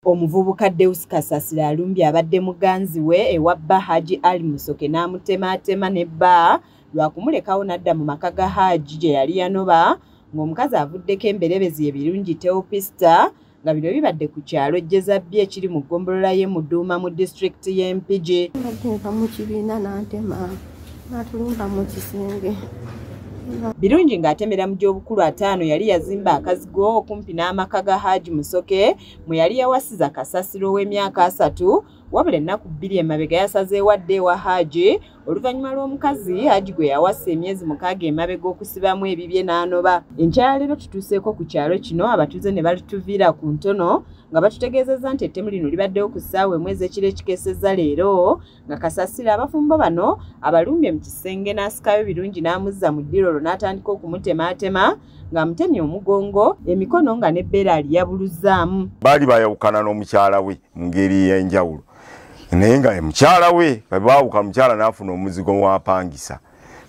Omuvubuka Deus Kasasira alumbye abadde muganzi we ewa bba Haji Ali Musoke n'amutematema ne bba lwa kumulekawo n'adda mu maka ga Haji gye yali yanoba ng'omukazi avuddeko emberebezi ebirungi Teopista nga bino bibadde ku kyalo Jezabbi ekiri mu ggombolola y'e Muduuma mu disitulikiti y'e Mpigi. Mbadde mu kibiina n'antema n'atulumba mu kisenge. Birungi ng'atemera mu gy'obukulu 5 yali yazimba akazigo okumpi n'amaka ga Haji Musoke mwe yali yawasiza Kasasiro w'emyaka 3 wabula ennaku 2 emabega yasazeewo adde ewa Haji oluvannyuma lw'omukazi Haji gwe yawasa emyezi 6 emabega okusibamu ebibye n'anoba. Enkya ya leero tutuuseeko ku kyalo kino abatuuze ne batuviira ku ntono nga batutegeezezza nti ettemu lino libaddewo ku ssaawa 1 ez'ekiro ekikeesezza leero nga Kasasiro abafumbo bano abalumbye mu kisenge n'asikayo Birungi n'amuzza mu ddiro olwo n'atandika okumutematema ng'amutemye omugongo emikono nga n'ebbeere aliyabuluzzaamu. Baali bayawukana n'omukyala we mu ngeri ey'enjawulo naye nga mukyala we baawuka mukyala n'afuna omuzigo w'apangisa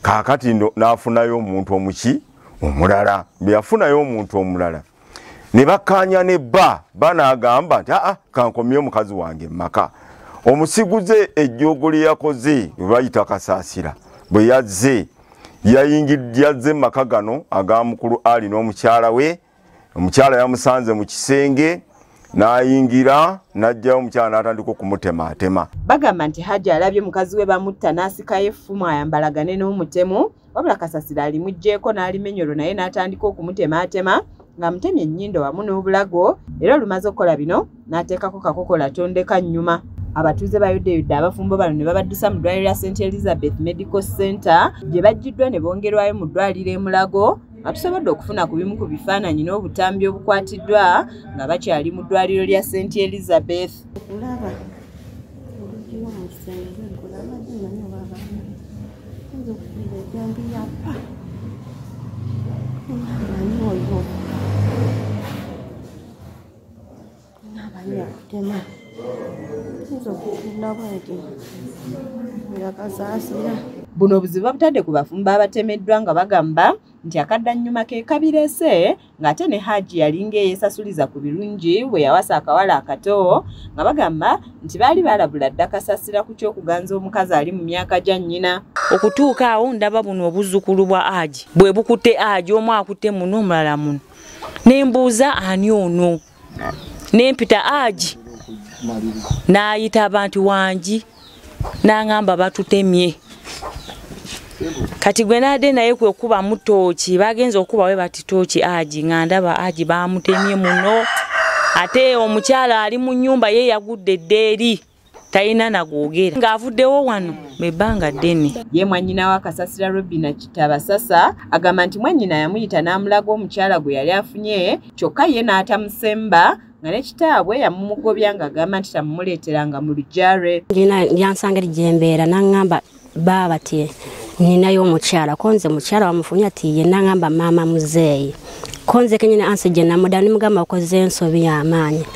kaakati n'afunayo omuntu omuki omulala bwe yafunayo omuntu omulala ne bakkaanya ne bba n'agamba nti aa kankomye omukazi wange mu maka. Omusiguze ejjoogo lye yakoze bwe bayita Kasasira bwe yazze yazze mu maka gano aga mukulu Ali n'omukyala we. Omukyala yamusanze mu kisenge n'ayingira n'ajjayo omukyala n'atandika okumutematema. Bagamba nti Haji alabye mukazi we bamutta n'asikayo effumu ayambalagane n'omutemu wabula Kasasira alimuggyeeko n'alimenyolo naye n'atandika okumutematema ng'amutemye ennyindo wamu n'obulago era olumaze okukola bino n'ateekako kakokola tondeka nnyuma. Abatuuze bayoddeyodde abafumbo bano ne babaddusa mu ddwaliro lya St Elizabeth Medical Center gye baggiddwa ne bongerwayo mu ddwaliro e Mulago nga tusobodde okufuna ku bimu ku bifaananyi n'obutambi obukwatiddwa nga bakyali mu ddwaliro lya St Elizabeth. Okulaba oluggi lw'omu kisenge lweggula abadde mmanyi oba abaana nza okuwulira ejjambiya pa ani oyo n'abani akutema nza okutunda bwenti nga Kasasira. Buno obuzibu babutadde ku bafumbo abatemeddwa nga bagamba nti akaddannyuma ke kabireese ng'ate ne Haji yalinga eyeesasuliza ku Birungi bwe yawasa akawala akato nga bagamba nti baali balabula dda Kasasira ku ky'okuganza omukazi ali mu myaka gya nnyina. Okutuuka awo ndaba buno obuzzukulu bwa Haji bwe bukutte Haji omu akutte muno omulala muno ne mbuuza ani ono ne mpita Haji n'ayita abantu wangi n'angamba batutemye. Kati gwe naadde naye kwe kuba mu ttooki bagenze okuba we bati ttooki Haji nga ndaba Haji baamutemye muno ate omukyala ali mu nnyumba ye yagudde edda eri talina nagwogera ng'avuddewo wano ebbanga ddene. Ye mwannyina wa Kasasira Robina Kitabasasa agamba nti mwannyina yamuyita n'amulaga omukyala gwe yali afunye kyokka ye n'atamusemba nga ne kitaabwe yamumugobya ng'agamba nti tamumuleeteranga mu luggya lwe. Yansanga eri gye mbeera n'aŋŋamba baaba ti ninayo omukyala ko nze mukyala wamufunye ati ye n'aŋŋamba maama muzeeyi ko nze kennyini ansi gye namudda nimugamba okoze ensobi y'amaanyi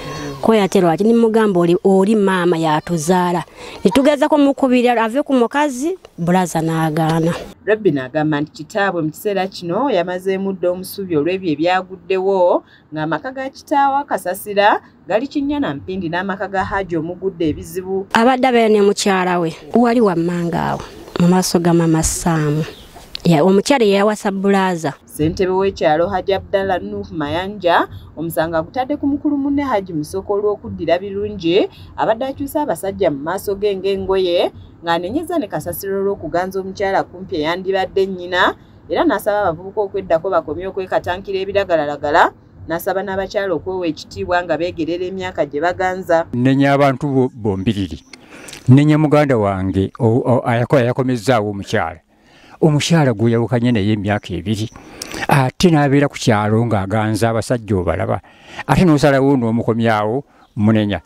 ko yate lwaki nimugamba oli maama yatuzaala nitugezaako mukubira ave ku mukazi bulaza n'agaana. Robina agamba nti kitaabwe mu kiseera kino yamazeemu dda omusubi olw'ebyo ebyaguddewo ng'amaka ga kitaawe Kasasira gali kinnya na mpindi n'amaka ga Haji omugudde ebizibu. Abadde abeera ne mukyala we wali wammanga awo mu maaso ga Mama Saamu omukyala yeyawasa bulaza. Ssentebe w'ekyalo Haji Abdallah Nuh Mayanja omusango agutadde ku mukulu munne Haji Musoke olw'okuddira Birungi abadde akyusa abasajja mu maaso ge ng'engoye ng'anenyeza ne Kasasiro olw'okuganza omukyala kumpi eyandibadde nnyina era n'asaba abavubuka okweddako bakomye okwekatankira ebiragalalagala n'asaba n'abakyala okwewa ekitiibwa nga beegerera emyaka gye baganza. Nnenya abantu bombiriri, nnenya muganda wange yakomezzaawo omukyala. Omukyala gwe yawukanye naye emyaka 2 ate n'abeera ku kyalo ng'aganza abasajja obalaba ate n'osalawo n'omukomyawo munenya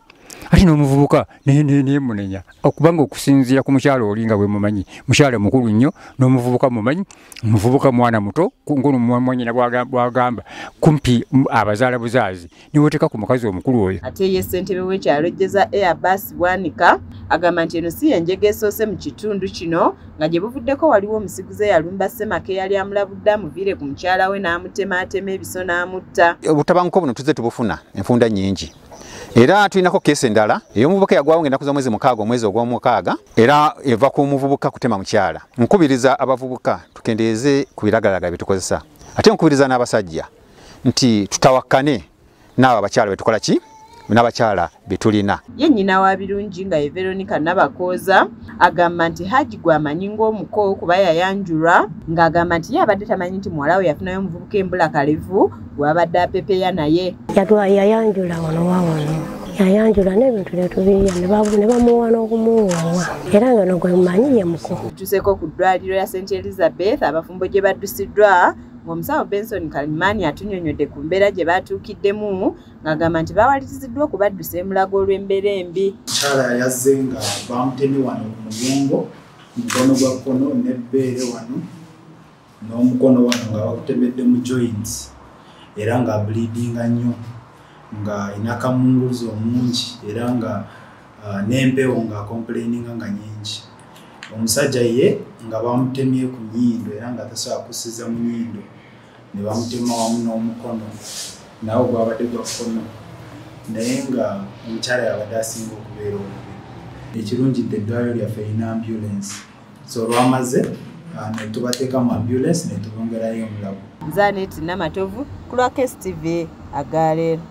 ate n'omuvubuka naye munenya okubanga okusinziira ku mukyala oli nga bwe mumanyi mukyala mukulu nnyo n'omuvubuka mumanyi muvubuka mwana muto ngono mwannyina bw'agamba kumpi abazaala buzaazi niweteeka ku mukazi omukulu oyo. Ate ye ssentebe w'ekyalo Jeza Airbus Bwanika agamba nti eno si y'enjega esoose mu kitundu kino nga gye buvuddeko waliwo omusiguze yalumba ssemaka eyali amulabudde amuviire ku mukyala we n'amutematema ebiso n'amutta. Obutabanguko buno tuzze tubufuna enfunda nnyingi Era tulinako keesi endala ey'omuvubuka yagwawo ng'ennaku z'omwezi 6 omwezi ogw'omukaaga, era eva ku muvubuka kutema mukyala. Nkubiriza abavubuka tukendeeze ku biragalalagala bye tukozesa, ate nkubiriza n'abasajja nti tutawakkane n'abo abakyala be tukola ki n'abakyala be tulina. Ye nnyina wa Birungi nga ye Veronica Nabakooza agamba nti Haji gw'amanyi ng'omuko kuba yayanjulwa, ng'agamba nti ye abadde tamanyi nti muwala we yafunayo omuvubuka embulakalevu gw'abadde apepeya naye. Yayanjula wano wawano, yayanjula n'ebintu ne tubirya ne bamuwa n'okumuwoowa, era nga no gwe mmanyi ye muko. Tutuuseeko ku ddwaliro ya St Elizabeth abafumbo gye baddusiddwa, ng'omusawo Benson Kalimani atunyonnyodde ku mbeera gye baatuukiddemu, ng'agamba nti bawaliriziddwa okubaddusa emulago olw'embeera embi. Mukyala yazze nga bamutemye wano ku mugongo, mukono gwa kkono n'ebbeere wano n'omukono wano nga bakutemedde mu joints, era nga bleedinga nnyo, nga ina kamunguzo omungi, era nga n'empewo nga complaininga nga nnyingi. Omusajja ye nga bamutemye ku nnyindo era nga tasobola kussiza mu nnyindo, ne bamutema wamu n'omukono nawo gwabadde gwa kkono, naye nga omukyala yabadde asinga okubeera obubi. Ekirungi nti eddwaliro lyaffe lirina ambulance, so olwamaze ne tubateeka mu ambulance ne tubongerayo omulago. Nze Annet Namatovu ku lwa KSTV agaleero.